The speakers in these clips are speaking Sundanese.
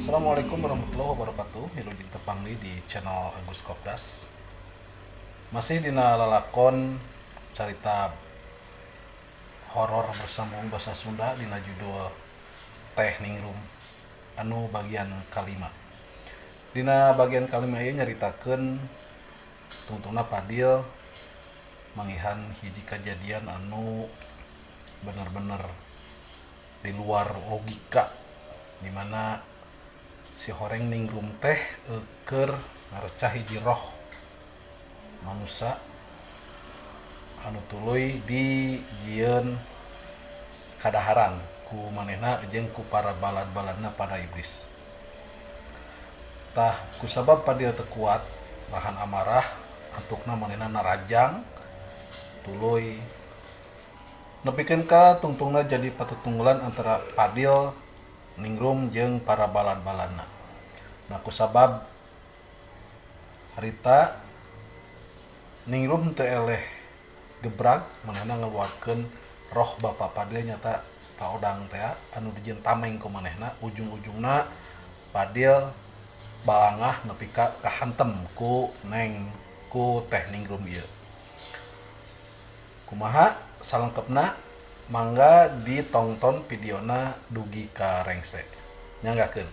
Assalamualaikum warahmatullahi wabarakatuh. Wilujeng tepang deui di channel Agus Kopdas. Masih dina lalakon carita horor bersambung bahasa Sunda dina judul Teh Ningrum anu bagian kalima. Dina bagian kalima ieu nyaritakeun tungtungna Padil mangihan hiji kejadian anu bener-bener di luar logika, dimana si horeng ningrum teh keur ngarecah hiji roh manusia anu tuluy dijieun kadaharan ku manehna jeung ku para balad-baladna pada iblis. Tah kusabab Padil teu kuat nahan amarah, antukna manehna narajang tuluy nepikeun ka tungtungna jadi patutunggulan antara Padil Ningrum jeung para balad-baladna. Nah kusabab harita Ningrum teu eleh gebrag, manehna ngeluarkeun roh Bapak Padil nyata Pak Odang teh anu dijieun tameng ku manehna. Ujung-ujungna Padil balangah nepi ka kahantem ku neng ku Teh Ningrum ieu. Kumaha salengkepna mangga ditongton videona dugi ka rengse. Nyanggakeun.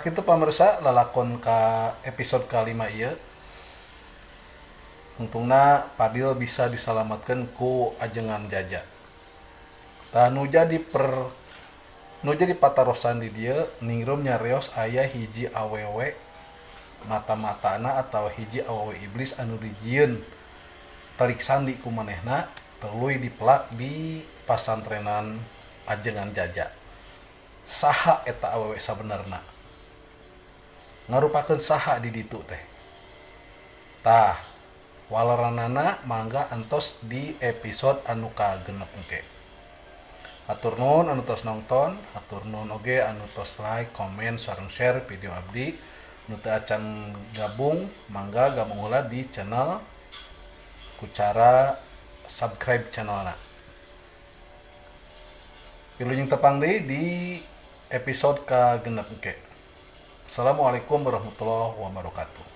Sakitu, pamirsa, lalakon ka episode kalima ieu. Untungna Padil bisa disalamatkan ku Ajengan Jaja. Tah, nu jadi patarosan di dieu, Ningrum nyarios aya hiji awewe mata-matana atau hiji awewe iblis anu dijieun telik sandi ku manehna, tuluy dipelak di pasantrenan Ajengan Jaja. Saha eta awewe sabenerna? Ngarupakeun saha di ditu teh? Tah, waleranana mangga antos di episode anu kagenep engke. Hatur nuhun anu tos nonton, hatur nuhun oge anu tos like, komen, sareng share video abdi. Nu teu acan gabung, mangga gabung heula di channel ku cara subscribe channelna. Wilujeng tepang deui di episode kagenep engke. Assalamualaikum warahmatullahi wabarakatuh.